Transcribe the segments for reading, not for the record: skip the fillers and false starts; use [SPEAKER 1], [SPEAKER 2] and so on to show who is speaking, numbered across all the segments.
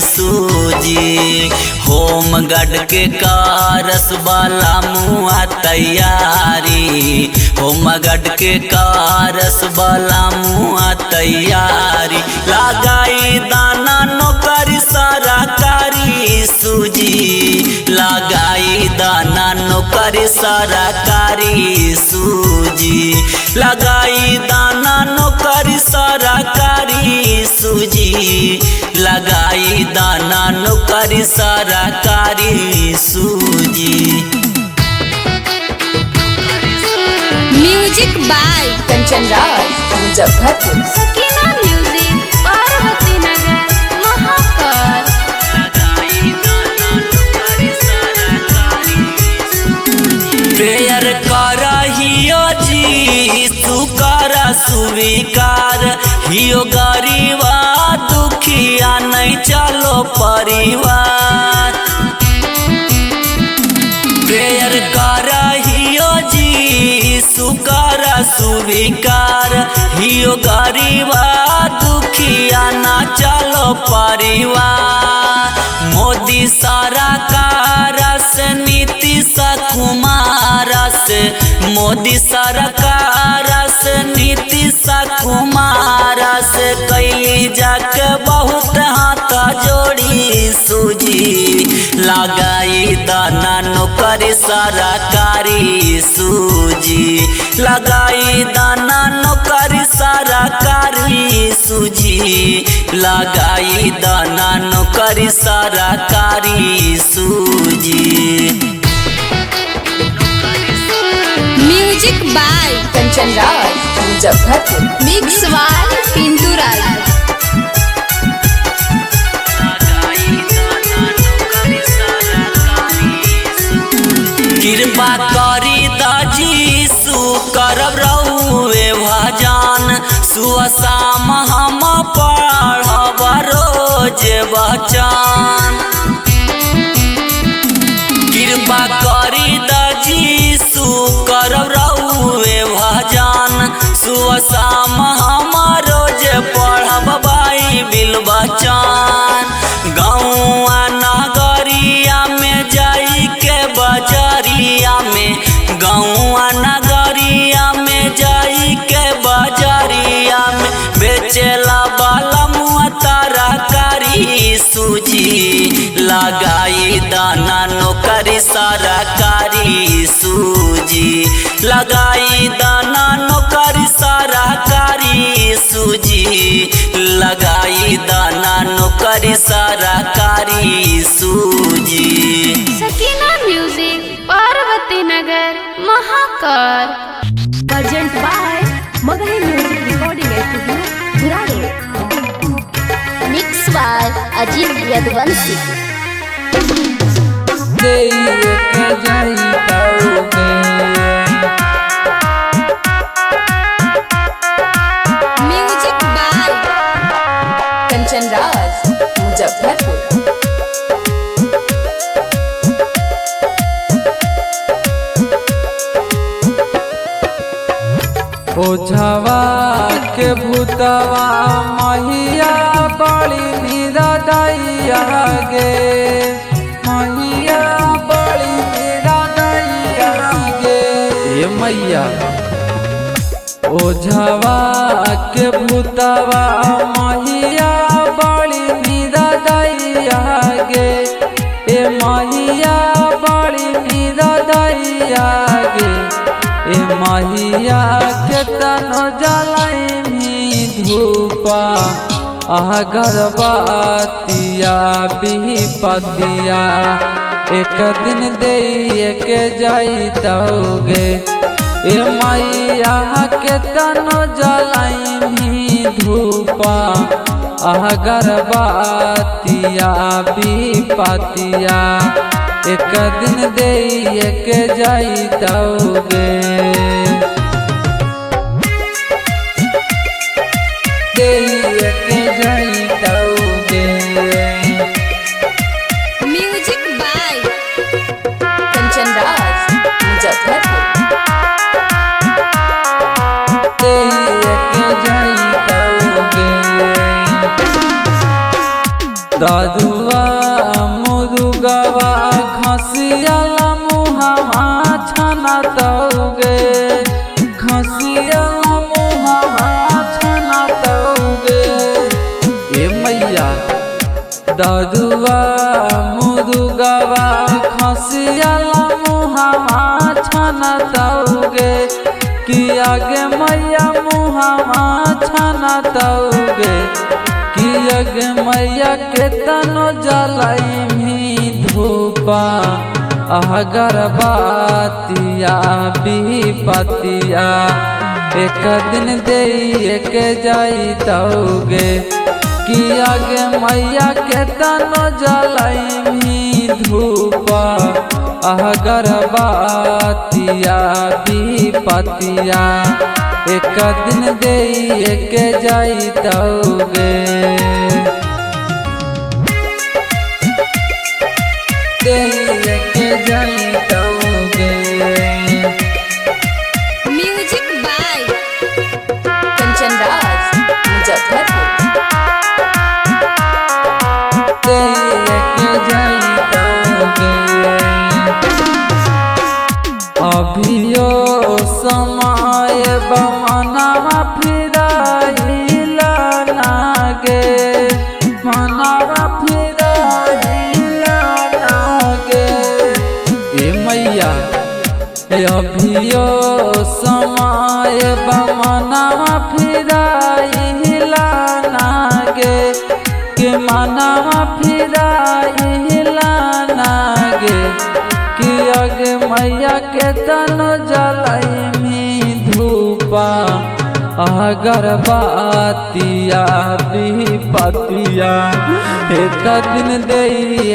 [SPEAKER 1] सूजी। Home guard के cars वाला मुआ तैयारी, होम गार्ड के कारस वाला मुआ तैयारी। लगाई दाना नौकरी सरकारी सूजी, लगाई दाना नौकरी सरकारी सूजी, लगाई दाना नौकरी सरकारी सूजी, लगाई दाना नौकरी सरकारी सूजी।
[SPEAKER 2] Music by
[SPEAKER 3] Kanchan Raj Muzaffarpur.
[SPEAKER 2] Sakina music Parvati Nagar Mahakal.
[SPEAKER 1] Prayer करहियो जी सुकर स्वीकार, हियो गरीबा दुखिया नहीं चलो परिवार। प्रेयर करहियो जी सुकर स्वीकार, हियो गरीबा दुखिया ना चलो परिवार। मोदी सरकार से नीतीश कुमार से, मोदी सरकार से नीतीश कुमार से कैली जाके बहुत हाथ जोड़ी सूजी। लगाई दाना नौकरी सरकारी सूजी, लगाई दाना नौकरी सरकारी सूजी, लगाई दाना नौकरी सरकारी सूजी।
[SPEAKER 2] Music by
[SPEAKER 3] Kanchan Raj Muzaffarpur.
[SPEAKER 2] Mix by Pintu Raj.
[SPEAKER 1] कृपा करी दजीसु करब रहुए भजन, सुबह शाम हम पढ़ब रोज बचन। कृपा करी दजीसु करब रहुए भजन, सुबह शाम हम रोज पढ़ब बाइबिल बचन। गौआ नगरिया में जाई के बजरिया में, गौआ नगरिया में जाई के बजरिया में बेचेला बाला मुआ तरकारी सूजी। लगाई दाना नौकरी सरकारी सूजी, लगाई दाना नौकरी सरकारी सूजी, लगाई दाना नौकरी सरकारी सूजी।
[SPEAKER 2] Sakina music Parvati Nagar Mahakal.
[SPEAKER 4] Present by Magahi music recording studio Burari.
[SPEAKER 2] Mix by Ajit Yaduvanshi. Music by
[SPEAKER 3] Kanchan Raj Muzaffarpur.
[SPEAKER 5] ओझवा के भूतवा महिया बड़ी निरादैया गे, महिया बड़ी निरादैया गे। ए मैया ओझवा के भूतवा महिया बड़ी निरादैया गे, ए महिया बड़ी निरादैया गे। ए महिया के तनो जलाई धूपा अगरबत्तिया बिपतिया, एक दिन दे के जाई तौगे। ए मैया के तनो जलाई धूपा अगरबत्तिया बिपतिया, एक दिन दे के जाई तौगे। दे के जाई तौगे।
[SPEAKER 2] Music by
[SPEAKER 3] Kanchan Raj Muzaffarpur.
[SPEAKER 5] दे के जाई तौगे। दादू दरुआ मुरुगवा खसियाला मुहावा छनतौगे कि आगे मैया मुहावा छनतौगे कि आगे मैया के तनो जलाइमी धूपा अगरबत्तिया विपतिया एक दिन दे एक जाई तौगे कि आगे मैया के तनो जलाइमी धूपा अगरबत्तिया विपतिया एक दिन दे एक जाई तौगे। दे एक जाई तौगे।
[SPEAKER 2] Music by
[SPEAKER 3] Kanchan Raj Muzaffarpur.
[SPEAKER 5] दे एक जाई तौगे। अभियो समय बमनवा फिराइला नागे मनवा फिराइला नागे ए मैया अभियो समय बमनवा फिराइला नागे के मनवा फिराइला नागे कि अगे मैया के तनो जलाइमी धूपा अगरबत्तिया विपतिया एक दिन दे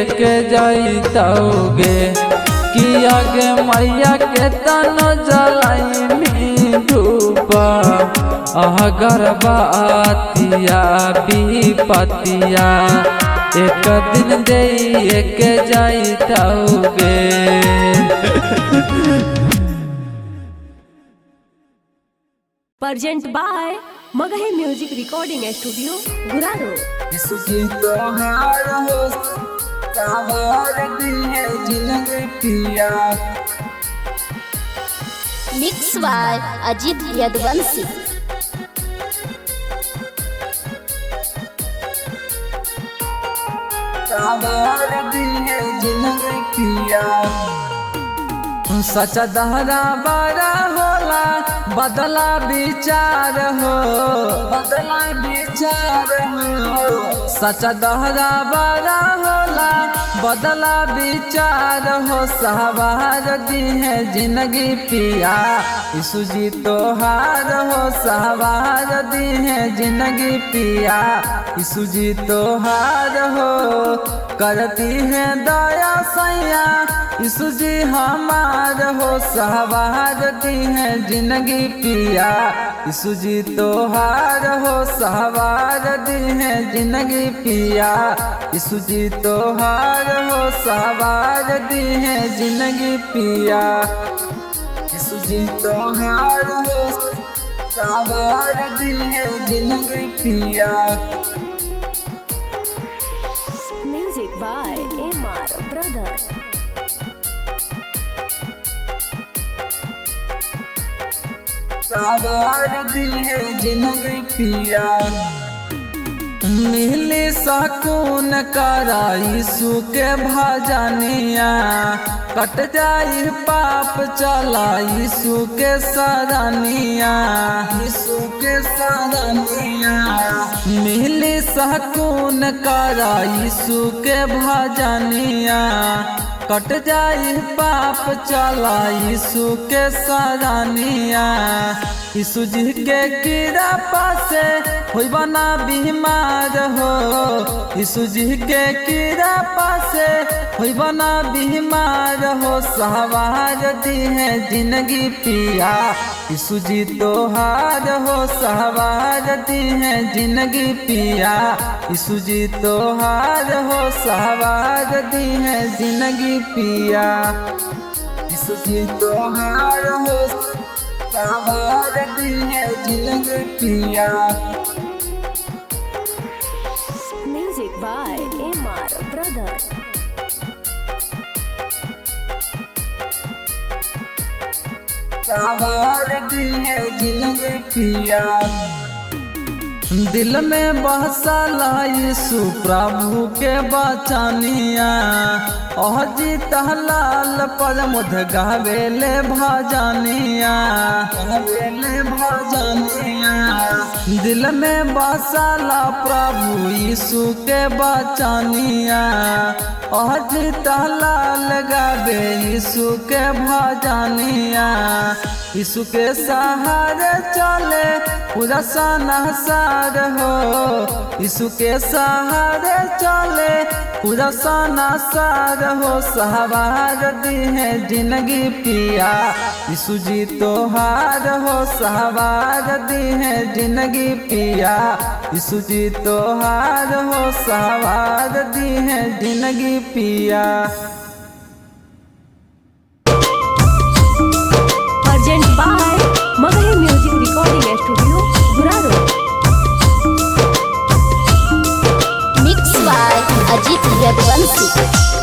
[SPEAKER 5] एक जाई तौगे कि आगे मैया के तनो जलाइमी धूपा अगरबत्तिया विपतिया एक दिन दे एक जाई तौगे।
[SPEAKER 4] Present by Magahi music recording studio Guraro.
[SPEAKER 5] सुखी तोहार हो सावर दिए जिंदगी पिया।
[SPEAKER 2] Mix by Ajit Yaduvanshi.
[SPEAKER 5] सावर दिए जिंदगी पिया। सच दहरा बड़ा होला बदला विचार हो बदला विचार हो सच दहरा बड़ा होला बदला विचार हो सहवार दी है जिंदगी पिया यीशु जी तोहार हो सहवार दी है जिंदगी पिया यीशु जी तोहार हो करती है दया सैया यीशु जी हमार हो सहवार दी है जिंदगी पिया यीशु जी तोहार हो सहवार दी है जिंदगी पिया यीशु जी तोहार हो सहवार दी है जिंदगी पिया यीशु जी तोहार हो सहवार दी है जिंदगी पिया।
[SPEAKER 4] Music by M R brother.
[SPEAKER 5] सावर दी है जिंदगी पिया। मिली सकून करा यीशु के भजनिया कट जाई पाप चला यीशु के सरनिया यीशु के सरनिया मिली सकून करा यीशु के भजनिया कट जाई पाप चला यीशु के सरनिया यीशु जी के कृपा से होई बना बीमार हो यीशु जी के कृपा से होई बना बीमार हो सहवार दी है जिंदगी पिया यीशु जी तोहार हो सहवार दी है जिंदगी पिया यीशु जी तोहार हो सहवार दी है जिंदगी पिया यीशु जी तोहार हो सहवार दी है जिंदगी पिया।
[SPEAKER 4] Music by M R brother.
[SPEAKER 5] सावर दी है जिंदगी पिया। दिल में बसला यीशु प्रभु के बचनिया, अजित लाल पर मुध गावेले भजनिया, गावेले भजनिया। दिल में बसला प्रभु यीशु के बचनिया, अजित लाल गावे यीशु के भजनिया। यीशु के सहारे चले पूरा संसार हो, यीशु के सहारे चले पूरा संसार हो। सवार दी है जिंदगी पिया यीशु जी तोहार हो, सवार दी है जिंदगी पिया यीशु जी तोहार हो, सवार दी है जिंदगी पिया।
[SPEAKER 4] Urgent by Magahi music recording studio Guraro.
[SPEAKER 2] Mix by Ajit Yaduvanshi.